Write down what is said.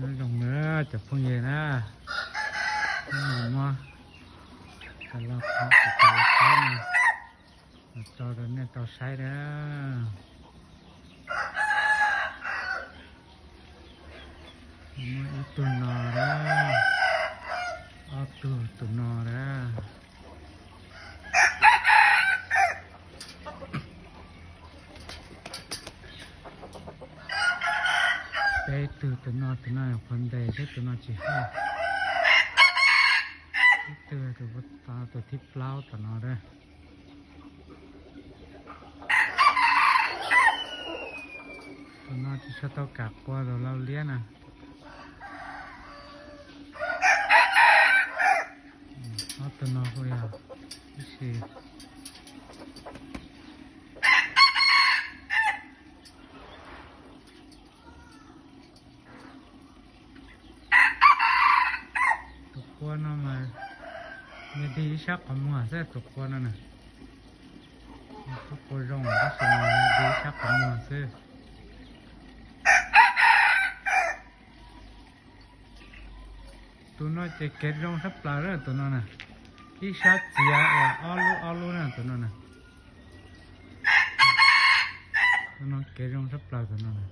Nyob zoo na cov phooj ywg na, hnub no muab cov lauj kaub, cov lauj kaub no los tso rau nej tau saib na. Muaj ib tug no na, ob tug tus no na. Peb tug, tus no, tus no yog qhov ntes thiab, tus no tsis haj. Ib tug, tus thib plaub tom no na. Tus no tsis tshua tau kam qua tus lau liab na. Ob tug no kuj yog ib si. Tus qua no mas nws dig ib sab qhov muag xwb, tus qua no na. Tus qua zoo tab sis mas nws dig ib sab qhov muag xwb. Tus no ces kev zoo sab plaws, tus no na, ib sab txiav ob lub ob lub na tus no na. Tus no kev zoo sab plaws tus no na.